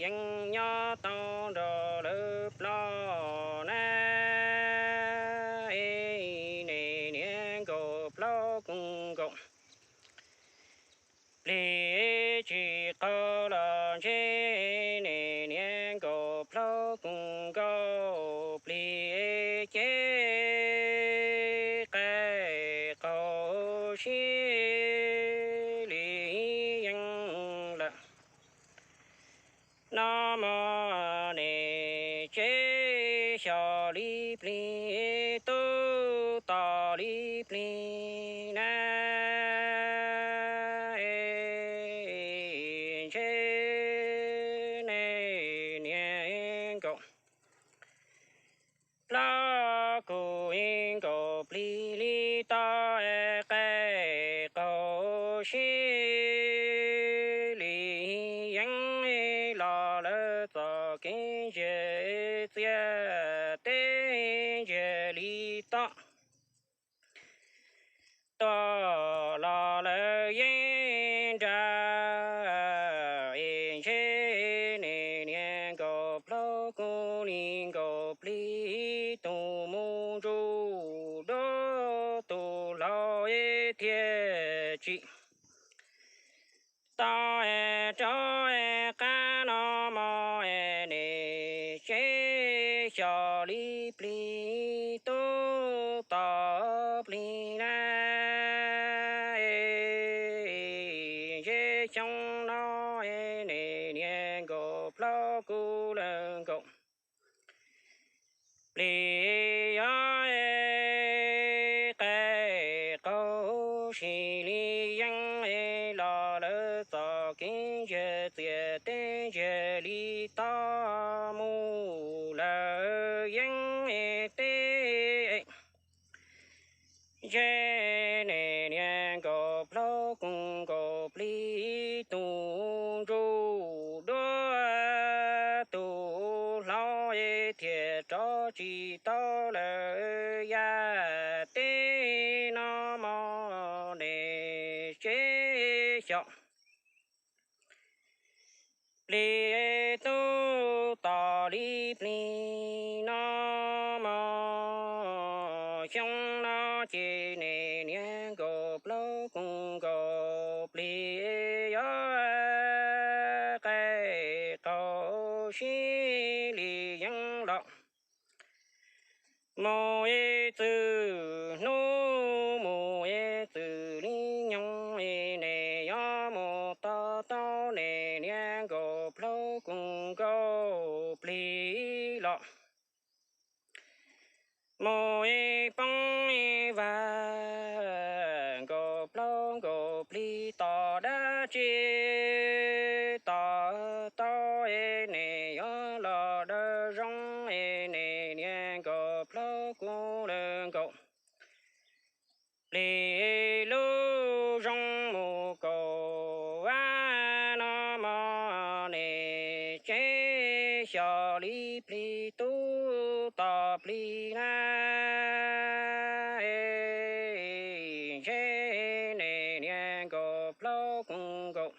yeeb nyob tau nrog lawv ploj na, es niag niag nkauj plaub kuj nkaus plig tsis qaug los ntshe, niag niag nkauj plaub kuj nkaus plig ces qaij qaug sib li yeeb lawm. No mog ne, tsev xyom li plig, tub tom li plig na, ntshe niag niag nkauj plaub kuj nkaus plig li tau, qaij qaug sib li yeeb los lawv txoj kev ntsiag txias teb ntsiag li toj. Tuaj los lawv yeeb nra, es ntshe niag niag nkauj plaub kuj li nkaus plig tus mus ntsuj duab tus hlau thiaj tsis tau rov qab. No mog ne, tsev xyom li plig, tub tom plig na, ntshe xyoo no ne, niag nkauj plaub kuj li nkaus plig yog qaij qaug sib li yeeb los lawv txoj kev ntsiag txias teb ntsiag li toj mus lawv yeeb teb. Ntshe niag niag nkauj plaub kuj nkaus plig tus ntsuj duab tus hlau thiaj rov tsis tau lawv yaj teb. No mog ne, tsev xyom plig, tub tom li plig. No mog xyoo no ces niag niag nkauj plaub kuj nkaus plig yog qaij qaug sib li yeeb los mus ib txwm hnub mus ib txwm li nyoog, ne yog mus to taub ne niag nkauj plaub kuj nkaus plig los mus ib poob ib vag. Nkauj plaub nkaus plig tos dab tsi, tos taub ne yog los dawb zoo, ne niag nkauj plaub kuj li nkaus plig lub zoo mus kaum vag. No mog ne, tsev xyom li plig, tub tom plig na, ntshe ne niag nkauj plaub kuj nkaus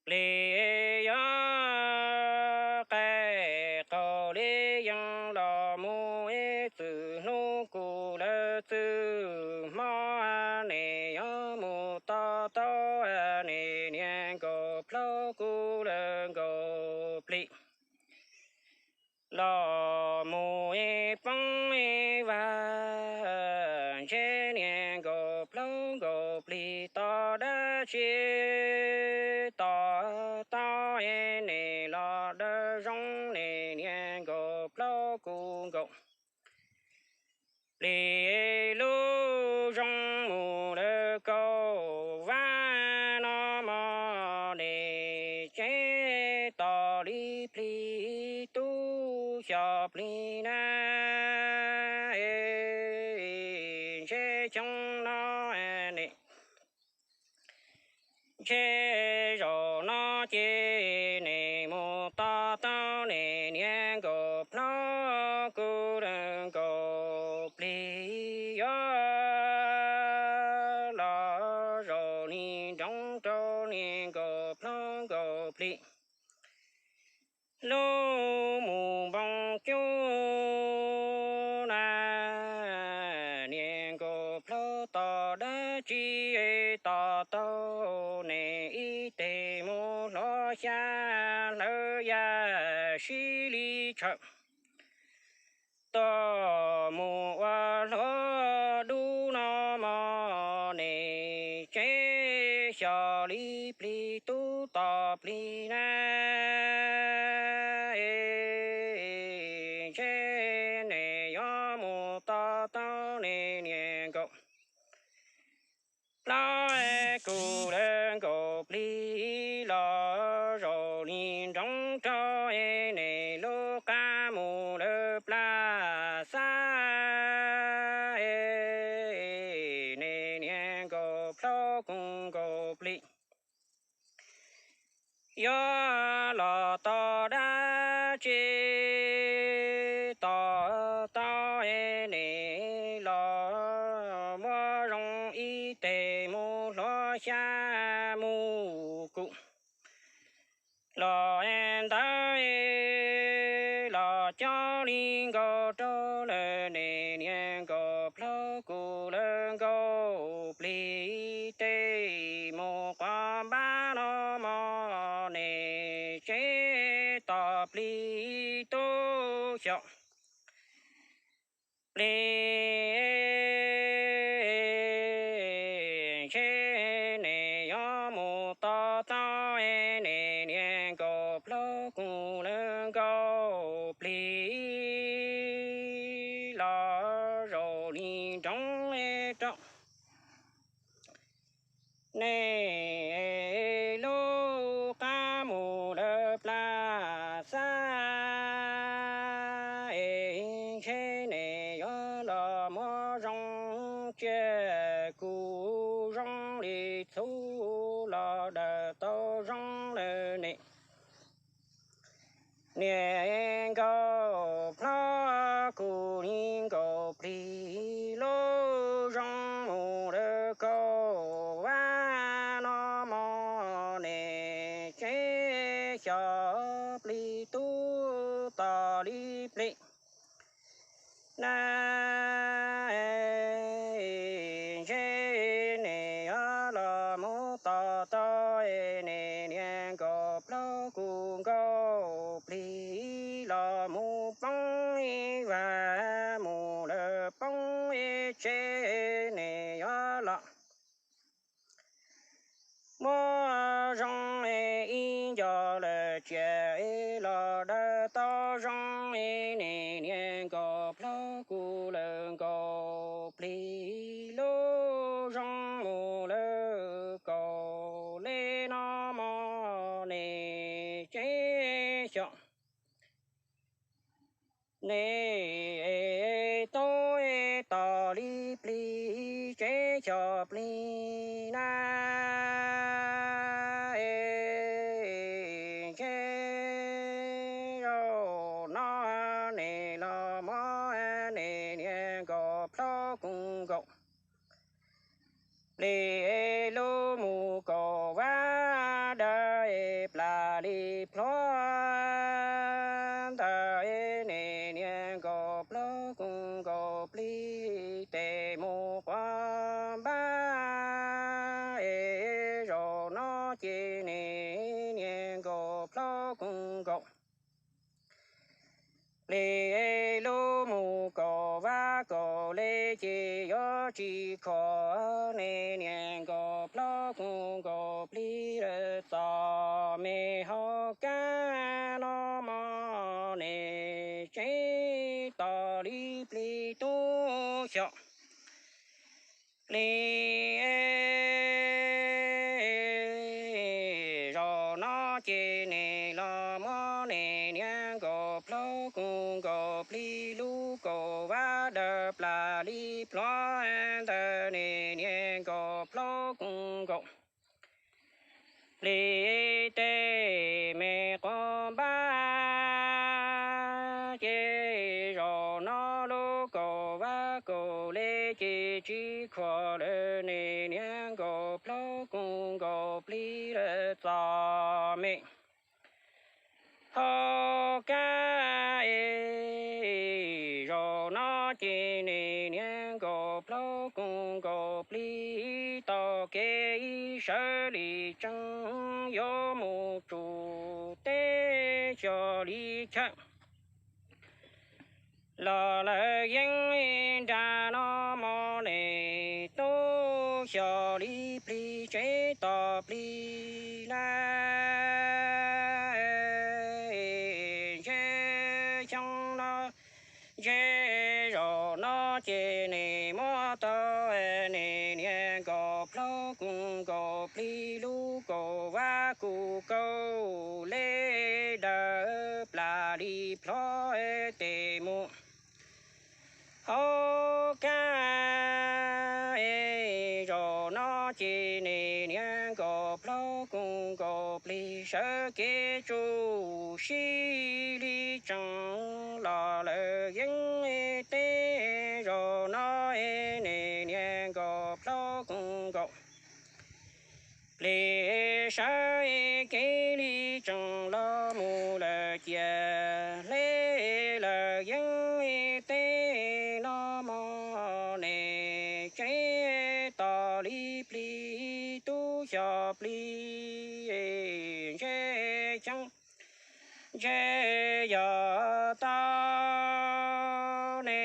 plig yog qaij qaug li yeeb los mus ib txwm hnub kuj lawm txwm hmo, ne yog mus to taub ne niag nkauj plaub kuj li nkaus plig los mus ib poob ib vag. Ntshe niag nkauj plaub nkaus plig tos dab tsi, tos taub ne los dawb zoo, ne niag nkauj plaub kuj nkaus plig lub zoo mus lawm kaum vag. No mog ne, tsev tom li plig, tub xyom plig na, ntshe xyoo no ne, ntshe zaum no ces ne mus to taub ne niag nkauj plaub kuj li nkaus plig yog los zaum li nroov rau niag nkauj plaub nkaus plig. Lub mus npoo cub na, niag nkauj plaub tos dab tsi, tos tau nws ib teg mus hlo xya hlawv ya sib li tshawm. Tos mus ua hlo dub no mog, nws tsev xyom li plig tub tos plig na. Ntshe nws yuav mus tos tau nws niag nkauj plaub, kuv lawv nkauj plig los zaum li nroov rau nws lub qab mus lawm plas xab. Nws niag nkauj plaub kuv nkauj plig yuav los tos dab tsi, tos tau nws los muab zoo ib teg mus hlo xya mus kuv los ntawd los coob li nkaus rau lawm. Nws niag nkauj plaub kuv lawv nkauj plig tej mus quav npab no mog, nws tsev tos plig tub xyom plig. Ntshe nws yuav mus tos tau nws niag nkauj plaub kuv lawv nkauj plig los zaum li nroov rau nws lub qab mus lawm plas xab. Es ntshe nws yuav los muab zoo cia kuv zoo li txhuv los daws tau zoo lawm ne. Niag nkauj plaub kuv niag nkauj plig lub zoo mus lawm kaum vab no mog, nws tsev xyom plig tub tos li plig na. Ntshe nws yuav los mus tos tau nws niag nkauj plaub kuv nkauj plig los mus poob ib vas mus lawm poob ib tsev, nws yuav los muab zoo ib nco lawm cia los daws tau zoo. Nws niag nkauj plaub kuv lawv nkauj plig lub zoo mus lawm kaum le no mog, nws tsev xyom nws tub tos li plig tsev xyom plig na. Ntshe zaum no nws los muab nws niag nkauj plaub kuv nkauj plig lub mus kaum vab daws plas li plhuav ntawd, nws niag nkauj plaub kuv nkauj plig tej mus quav npab. Zaum no ces nws niag nkauj plaub kuv nkauj plig lub mus kaum vab kaum le ces yuav tsis khuam nws niag nkauj plaub kuv nkauj plig lawm txom me hauv kab no mog, nws tsev tos li plig tub xyom plig. Zaum no ces nws los muab nws niag nkauj plaub kuv nkauj plig lub kaum vab daws plas li plhuav ntawd, nws niag nkauj plaub kuv nkauj plig tej me quav npab. Ces zaum no lub kaum vab kaum le ces tsis khuam lawm, nws niag nkauj plaub kuv nkauj plig lawm txom me Ho kab es zaum no ces niag niag nkaus plaub koos nkaus plig tau kev ib sawv li tsees yuav mus tsum teb xyos li chaw los lawv yeeb nra no mog ne, tub xyos li plig tsev tos plig na. Ntshe xyoo no ntshe zaum no ces nim muab tau niag niag nkaus plaub koos nkaus plig lub kaus vab kuv kaus le daws plas li plhov tes mus hauv kab. Zaum no ces niag niag nkaus plaub koos nkaus plig sawv kev tsum sib li tsees los lawv yeeb teb. Zaum no niag niag nkaus plaub koos nkaus plig sawv kev li tsees los mus lawm ciam hle lawm yeeb teb no mog ne, tsev tos li plig tub xyos plig ntshe xyoo ntshe yog tau ne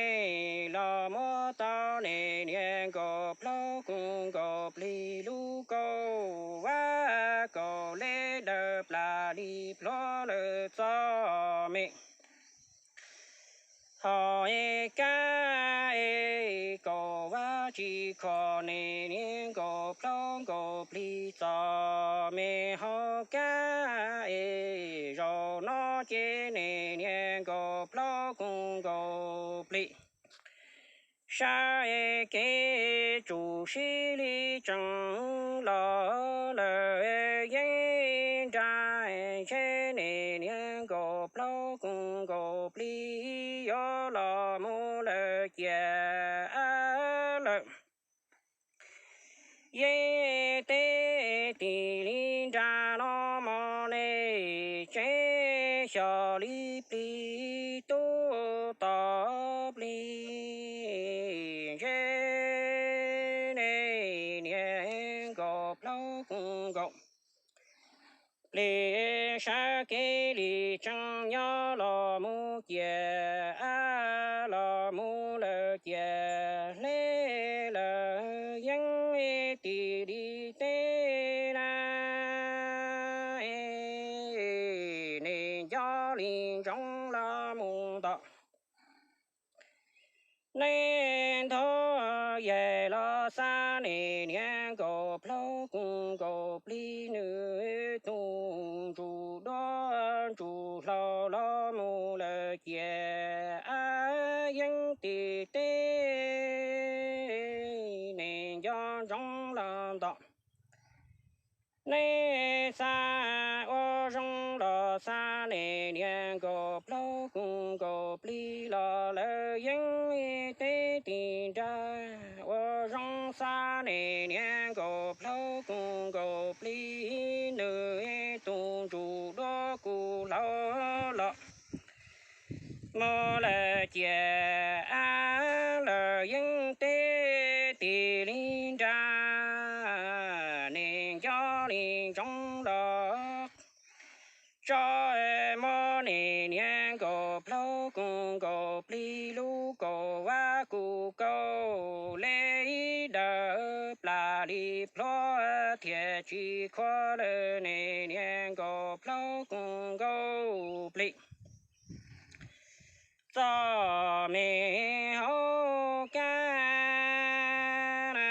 los muab tau niag niag nkaus plaub koos nkaus plig lub kaus vab kaus le daws plas li plhov lawm txom me. Ho kab es kaus vab tsis kho niag niag nkaus plaub nkaus plig txom me. Ho kab es zaum no ces niag niag nkaus plaub koos nkaus plig sawv kev tsum sib li tsees los lawm yeeb nra, ntshe niag niag nkaus plaub koos nkaus plig yuav los mus lawm ciam av lawm yeeb teb tim li nra no mog ne, tsev xyos li plig tub tos plig ntshe niag niag nkaus plaub koos nkaus plig sawv kev li tsees nyob los mus ciam av los mus lawm ciam hle lawm yeeb tim li teb na. Nim nco li ntsoov los mus ntom neej nthub yaig los xav niag niag nkaus plaub koos nkaus plig nws tus ntsuj duab ntsuj hlauv los mus lawm ciam av yeeb tim teb. Nim nco ntsoov los ntom neej xav ua zoo los xav niag niag nkaus plaub koos nkaus plig los lawm yeeb teb tim nra. Ua zoo xav niag niag nkaus plaub koos nkaus plig nws tus ntsuj duab kuv hlauv los mus lawm ciam av lawm yeeb teb tim li nra. Nim nco li ntsoov los tso muab niag niag nkaus plaub koos nkaus plig lub kaus vab kuv kaus le ib daws plas li plhov thiaj tsis khuav lawm niag niag nkaus plaub koos nkaus plig txom me hauv kab na.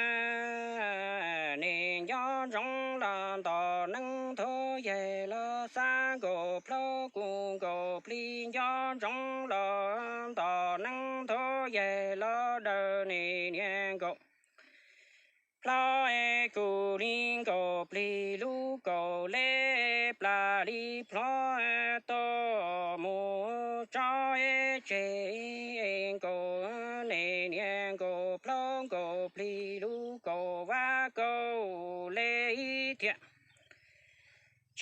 Nim nco ntsoov los ntom neej nthub yaig los xav nkaus plaub koos nkaus plig nco ntsoov los ntom neej nthub yaig los daws niag niag nkaus plaub koos li nkaus plig lub kaus le plas li plhov tuaj mus tso tseg nkaus niag niag nkaus plaub nkaus plig lub kaus vab kaus le thiab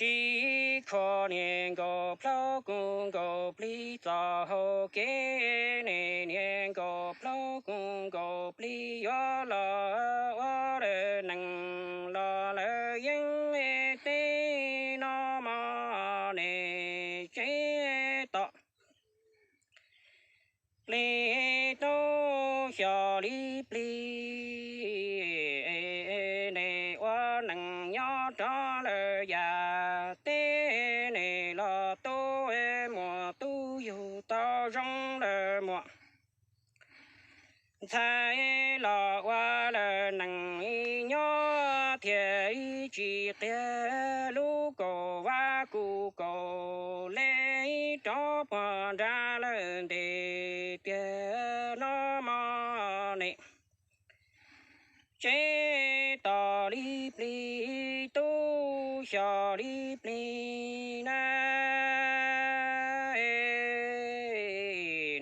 Ib qho niag nkaus plaub koog nkaus plig txoj hau kev, niag nkaus plaub koog nkaus plig yuav los ua lawm neeg los lawv yeeb teb no mog, nej tseb tom plig tub xyom li plig, nej ua neeg nyob rov lawm yam teb, nej los tub muam tub yug tau zoo lawm muam ntxhais los ua lawm neeg nyob thiaj tsis qiag lub kaum vab kuv kaum le rov puag nrad lawm ntev tiag no mog, nej tseb tom li plig tub xyom li plig na.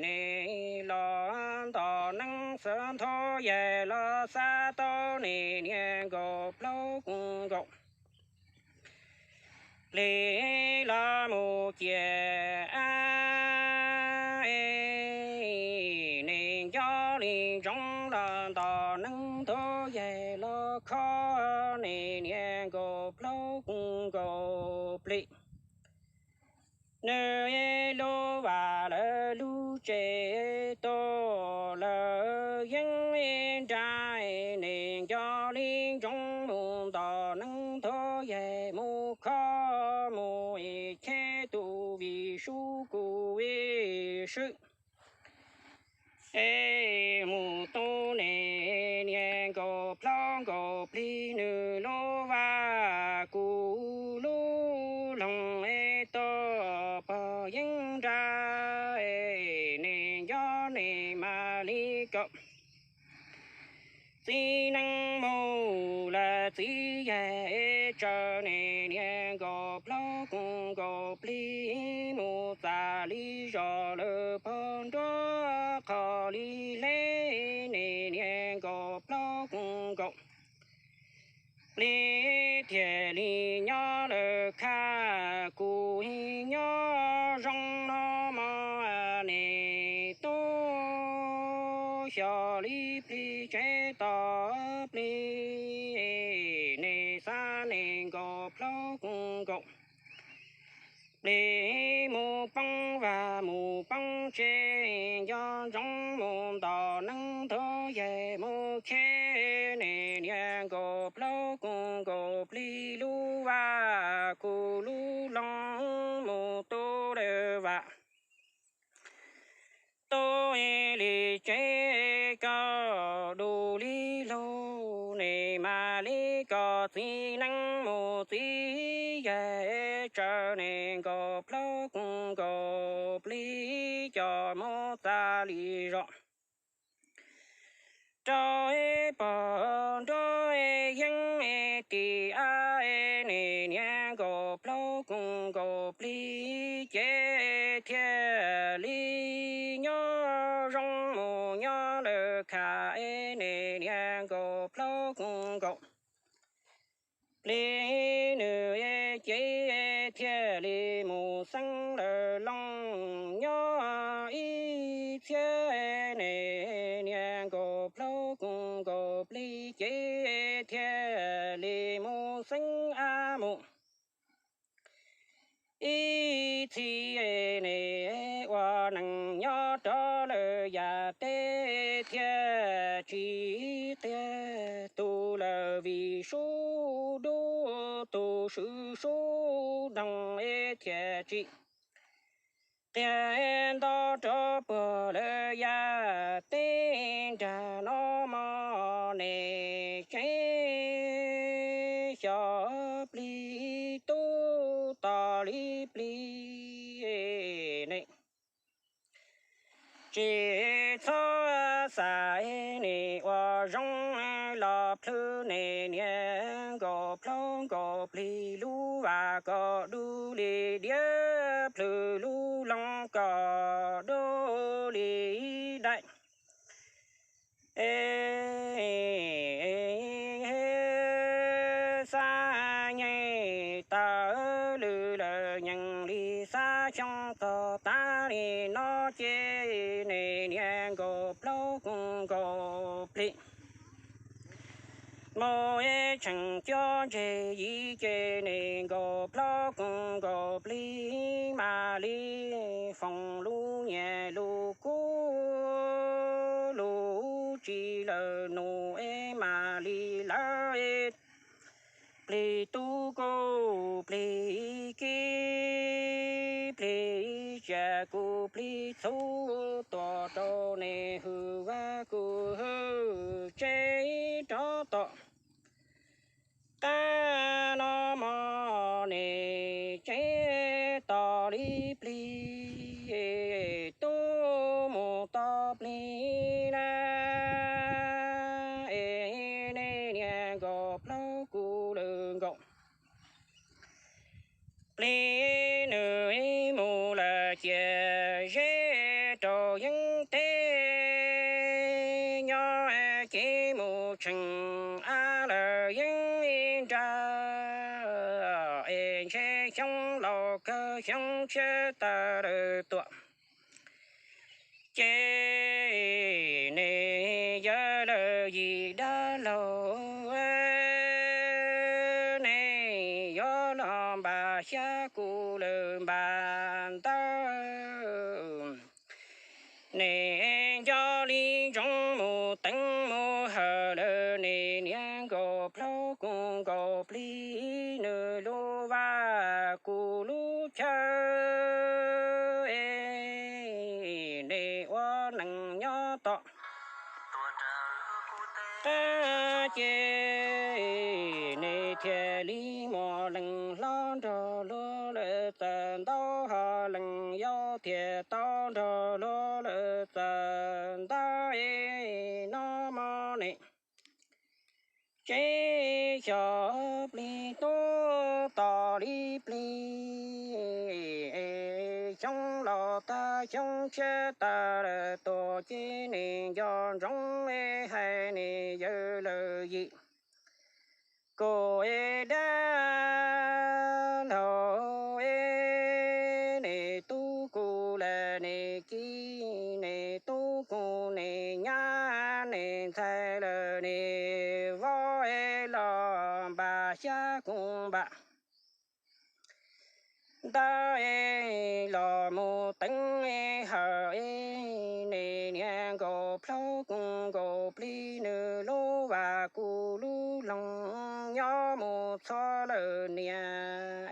Nej los ntom neeb xav ntho yaig los xav tau nej niag nkaus plaub koog nkaus plig los mus ciam ab, nej nco li ntsoov los ntom neeb ntho yaig los kho nej niag nkaus plaub koog nkaus plig. Nws lub vaj lawv lub tsev tuaj lawv yeeb nrad, nej nco li ntsoov mus ntom neeb ntho yaig mus kho mus cheb tus vim sub kuv vim swb. Es mus tub nej niag nkaus plaub nkaus plig nws lub vaj kuv lub loog es tuaj pog yeeb nrad, nej nco nej mam li kom txiv neeb mus lawm txiv yaig tsaws nej niag nkaus plaub koog nkaus plig mus txam li zos lawm pog nruab qhov li hleb, nej niag nkaus plaub koog nkaus plig thiaj li nyob lawm khab kuv nyob zoo no mog, nej tub xyom li plig tseb tom plig, nej xav nej nkaus plaub koog nkaus plig mus poob vaj mus poob tsev, nco ntsoov mus ntom neeb ntho yaig mus cheb nej niag nkaus plaub koog nkaus plig lub vaj kuv lub loog mus tu lawm vam tu li tsev koj du li lug, nej mam li kom txiv neeb mus txiv yaig tsaws nej nkaus plaub koog nkaus plig coj mus txam li zos rau pog nruab yeeb tim ab, nej niag nkaus plaub koog nkaus plig ces thiaj li nyob zoo mus nyob lawm khab, nej niag nkaus plaub koog nkaus plig nws ces thiaj li mus xeeb lawm loog nyob ib txhiab, nej niag nkaus plaub koog nkaus plig ces thiaj li mus xeeb ab mus ib txhis, nej ua neeg nyob rov lawm yam teb thiaj tsis qiag tus lawm vim sub dub tus swv sub doog thiaj tsis qiag nto rov puag lawm yam teb nrag no mog, nej tseb xyom plig tub tom li plig, nej tsis txhob xav nej ua zoo los plhws nej niag nkaus plaub nkaus plig lub vaj kom du li diav, plhws lub loog kom du li daim, xab nyeg tawv Txog tas li no ces niag niag nkaus plaub koos nkaus plig mus ib tseem cob ntses yim ces niag nkaus plaub koos nkaus plig mam li foom lub nyiaj lub kub lub tsis lawm nus es mam li lawv plig tub kuj plig kiv plig tsiaj kuj plig txhu tuaj rau niag hwj vaj kuj hwj tsev rov tom qab no mog niag tsev tos li plig tub mus tos plig na es niag niag nkaus plaub kuj lawm nkaus plig nws mus lawm cia zeb rau yeeb teb nyob ces mus tseem av lawm yeeb nrag es ntshe xyoo laus kawg xyoo tshiab tawm lawm tuaj ces niag yawg lawm yim dab laug niag yuav los npam xyab kuj lawm npam ntawd niag nco li ntsoov mus teev mus hawm lawm niag niag nkaus plaub koos nkaus plig nws lub vaj kuj lub chaw niag ua neej nyob tom qab ces niag thiaj li muaj leej hlob nrog luag lawm txawm ntau ho leej yau thiaj tau nrog luag lawm txawm ntau no mog niag tsev xyov plig tub tos li plig xyoo laus tag xyoo tshiab tawm lawm tuaj ces niag nco ntsoov hais niag yawg lawm yim kuj dab laug niag tub kuj lawm niag kiv niag tub kuj niag nyab niag ntxhais lawm niag vauv los npam xyab kuj npam ntawd los mus teev hawm niag niag nkaus plaub koos nkaus plig nws lub vaj kuj lub loog nyob mus txog lawm niag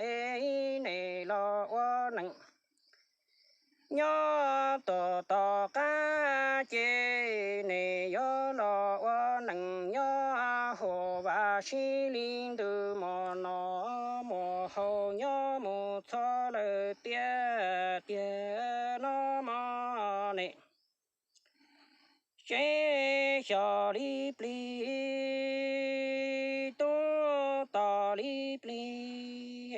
niag los ua neej nyob tuaj tom qab ces niag yuav los ua neej nyob huv vaj sib li ntws mus no mus haus nyob mus txog lawm tiag tiag no mog niag tsev xyov li plig tub tos li plig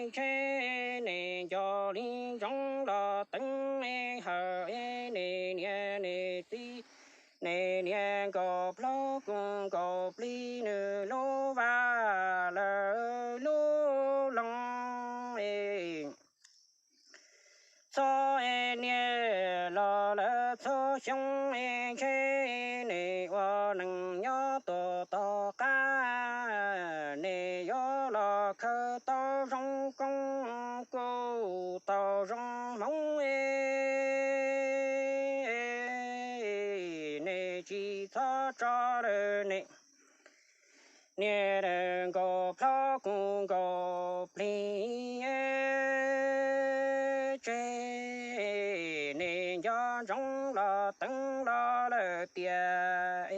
ntshe niag nco li ntsoov los teev hawm niag niag txiv niag niag nkaus plaub koos nkaus plig nws lub vaj lawm lub loog txog niag los lawm txhua xyoo ntshe niag ua neej nyob tuaj tom qab niag yuav los khaws tau zoo koob kuj tau zoo hmoov niag tsis txhob tso lawm niag niag nkaus plaub koos nkaus plig tsev niag nco ntsoov los teev los lawm tiag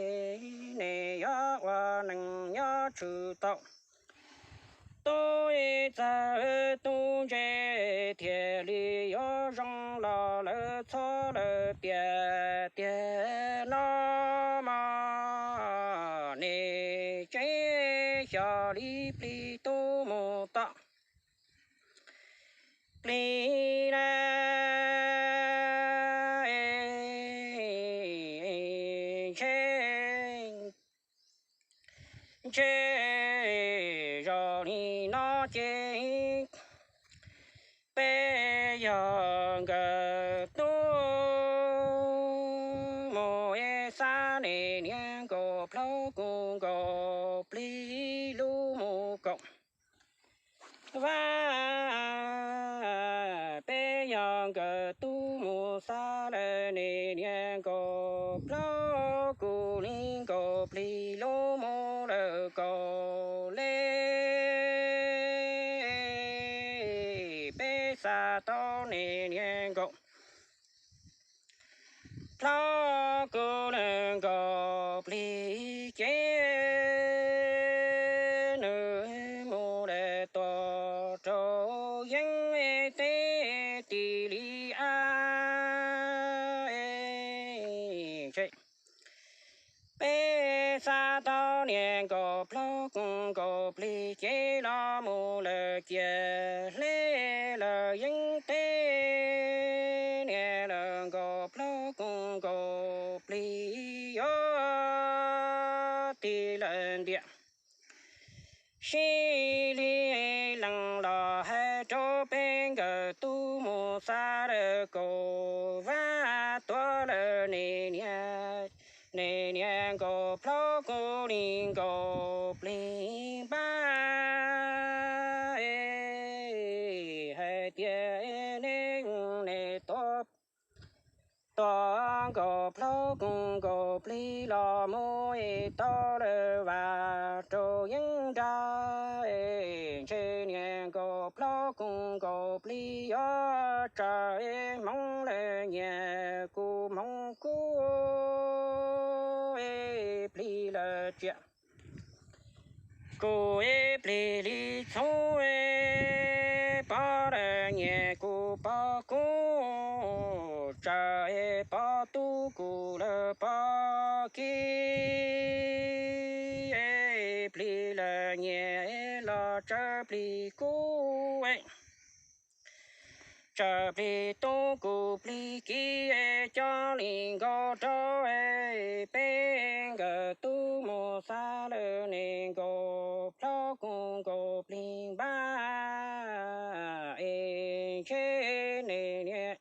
niag yuav ua neej nyob tshwm tau tub txawj tub ntse thiaj li yuav zoo los lawm txhob lawm tiag tiag no mog niag tsev xyov li plig tub mus tom plig na ntshe ntshe zoo li no ces Peb yog nkawm tub mus ib xab ne niag nkaus plaub kuv nkaus plig lub mus kaum vaj. Peb yog nkawm tub mus xab lawm ne niag nkaus plaub kuv li nkaus plig lub mus lawm kaum le. Peb xav tau ne niag nkaus plaub kuv lawm nkaus plig ces nws mus lawm tuaj rau yeeb teb tim li a tse. Peb xav tau niag nkaus plaub kuv nkaus plig ces los mus lawm ciam hle lawm yeeb teb niag lawm nkaus plaub kuv nkaus plig yuav tig lawm ntiam. Sib li lees los hais rau peb nkawm tub mus xav lawm kaum vaj tuaj lawm ne niag, ne niag nkaus plaub kuv li nkaus plig npab hais tias ne ne tuaj, tuaj nkaus plaub kuv nkaus plig los mus tau lawm vas rau yeeb nrab. Ntshe niag nkaus plaub kuv nkaus plig yuav tsawg hmoov lawm nyias kuv hmoov kub plig lawm tsiam. Kuv ib plig li txhob pov lawm nyias kuv pov kub, tsawg pov tub kuv lawm pov kiv. Plig lawm nyias los tsawg plig kub, tsawg plig tub kuv plig kiv coj li nkaus rau peb nkawm tub mus xav lawm ne nkaus plaub kuv nkaus plig npab es ntshe ne niag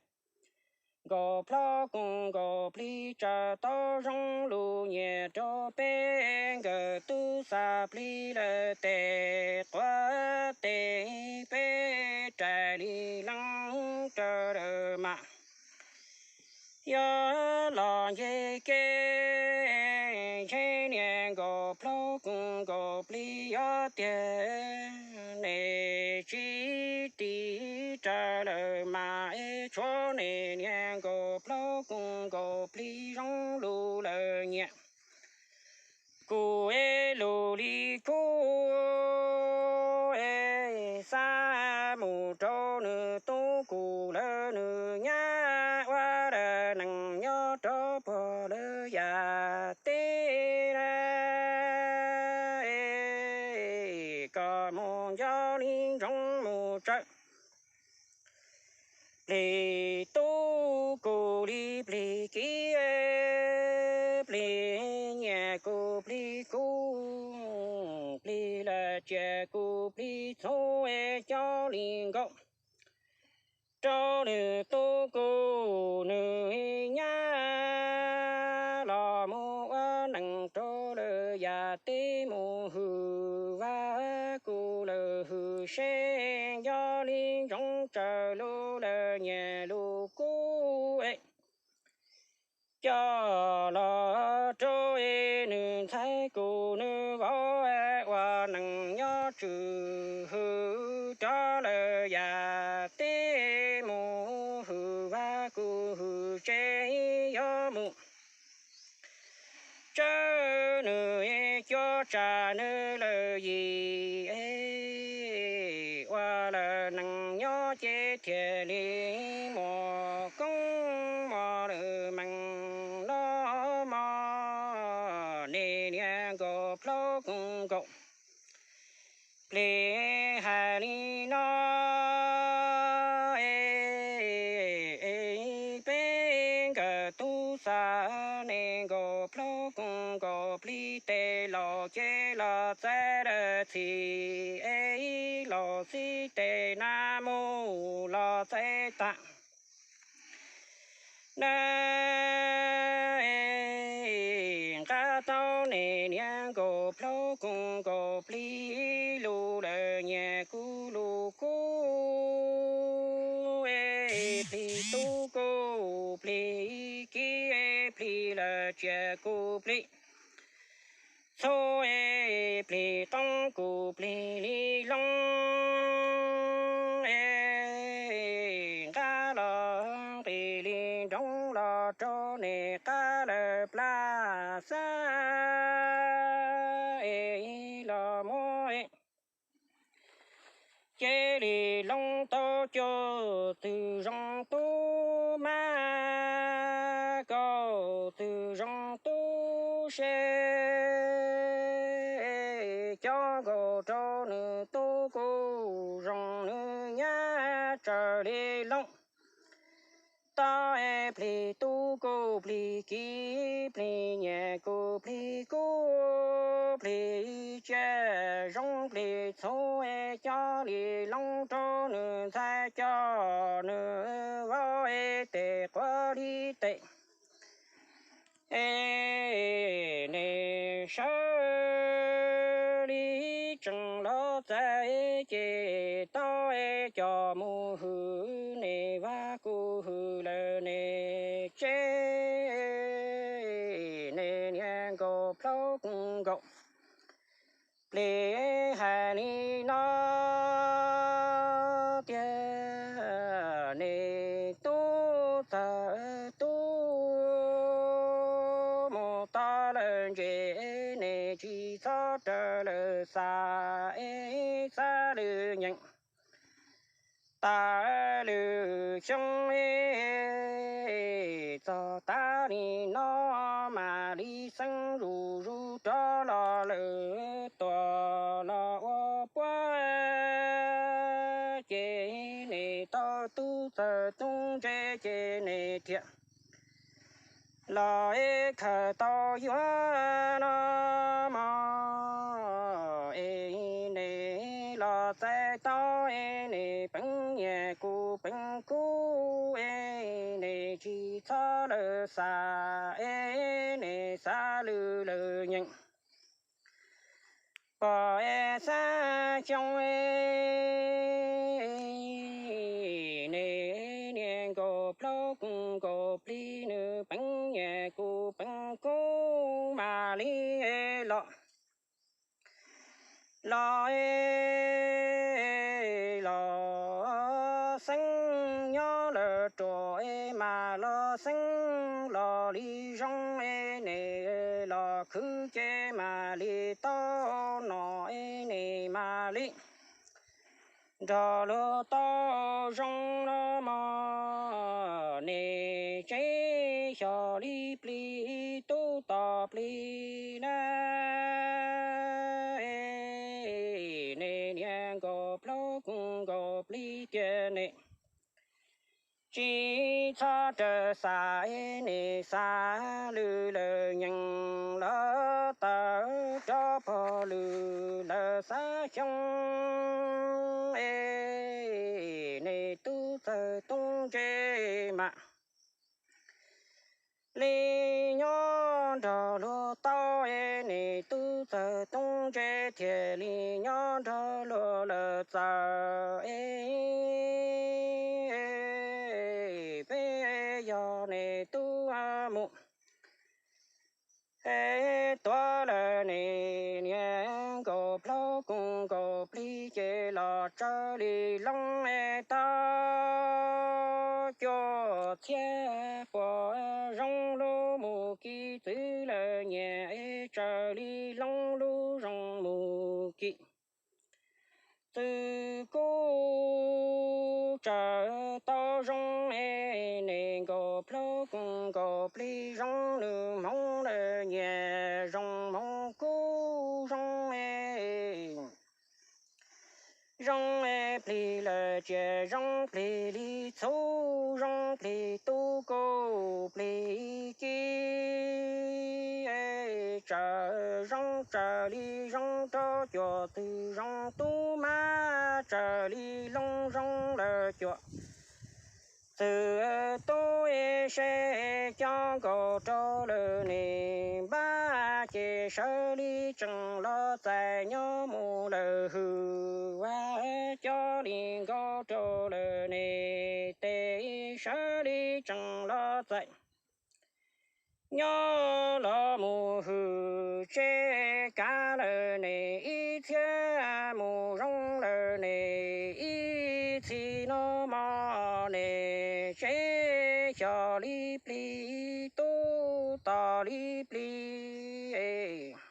nkaus plaub kuv nkaus plig tsawg tau zoo lus nyias rau peb nkawm tub xav plig lawm tes quav tes peb rais li leej raws lawm mas. Yog los nce kev ntshe niag nkaus plaub kuv nkaus plig yuav tiag ne tsis tiv raws lawm mas es tshuav ne niag nkaus plaub kuv nkaus plig zoo lus lawm nyias kuv es lus li kub es xav mus rau nws tub kuv lawm nws nyab ua lawm nees nyob rau puag lawv yam teb na. Koj mus nco li ntsoov mus tsawg plig tub kuv li plig kiv, plig nyias kuv plig kub, plig lawm tsiam kuv plig txhob coj li nkaus rau nws tub kuv nws nyab los mus ua nees rau lawv yam teb mus hwm vaj kuv lawm hwm seb nco li ntsoov tsawg lus lawm nyias lus kub coj los rau nws ntxhais kuv nws vauv ua nees nyob tswm hwm cov lawv yam teb mus hwm vaj kuv hwm seb yuav mus tsawg nws cuab tsam nws lawm yim ua lawm nees nyob ces thiaj li muaj koob mos lawm mees no mos ne niag nkaus plaub kuv nkaus plig hais li no. Peb nkawm tub xav ne nkaus plaub kuv nkaus plig tes laus ces los txais lawm txhim es laus xib tes na mus los txais tag na. Nqa tau niag niag nkaus plaub koos nkaus plig, lus lawm nyias kuj lus kub, plig tub kuj plig kiv, plig lawm tsiaj kuj plig txhu, plig qoob kuj plig li looj, nqa los nqis li nroog los rau niag qab lawm plab xab los muab. Cia li loo tau cov twg zoo tub mab, kaum twg zoo tub se, cov nkaus rau nws tub kuj zoo nws nyab tsaws li loo. Tau plig tub kuj plig kiv, plig nyias kuj plig kub, plig tsiaj zoo plig txhu, coj li loo rau nws ntxhais coj nws vauv, tes quav li tes es nws sawv li tseem los txais, ces tau coj mus hwm, nws vaj kuj hwm lawm nws tsev, nws niag nkaus plaub koos nkaus plig hais li no tiag, nws tub txawm tub mus tau lawm ntses, nws tsis txhob raws lawv xav, xav lwm nyeem tas lwm xyoo. Txog tas li no mam li xeeb zuj zus rov los lawm tuaj los ua puab, ces nws tau tub txawm tub ntse ces nws thiaj los es khaws tau yuav no mog, es nws los txais tau es nws peev nyias kuj peev kub, es nws tsis txhob lawv xav, es nws xav lwm lawv nyeem pom es xav xyoo. Nws niag nkaus plaub koos nkaus plig, nws peev nyias kuj peev kub mam li los los los xeeb nyob lawm ruam, es mam los xeeb los li zoo, es nws los khwv ces mam li tau nom, es nws mam li nrog luag tau zoo los mog. Nws tsev xyov li plig tub tom plig na, nws niag nkaus plaub koos nkaus plig tiag, nws tsis txhob raws xav, nws xav lwm lawv nyeem los tawm rov pog lwm lawv xav xyoo, es nws tub txawm tub ntse mam li nyob nrog luag tau, es nws tub txawm tub ntse thiaj li nyob nrog luag lawm txawm, es peb yog nws tub mus es tuav lawm nws niag nkaus plaub koos nkaus plig ces los tsaws li loo es tau cuaj txhiab puas zoo lub mus kib txwv lawm nyias es tsaws li loo lub zoo mus kib txwv kuj tsaws tau zoo, es nws nkaus plaub koos nkaus plig zoo nws hmoov lawm nyias zoo hmoov kuj zoo, es zoo es plig lawm tsiaj zoo plig li txhu, zoo plig tub kuj plig kib, tsaws zoo tsaws li zoo rau cuaj twg zoo tub mab, tsaws li loo zoo lawm cuaj twb tub es seb cov nkaus rau lawm ne, npab ces sawv li tseem los txais, nyob mus lawm hwm, ua cov li nkaus rau lawm ne, tes sawv li tseem los txais, nyob los mus hwm, tseb kav lawm ne, ib txhiab mus zoo lawm ne, ib txhis no mog ne, tseb xyom li plig, tub tom li plig es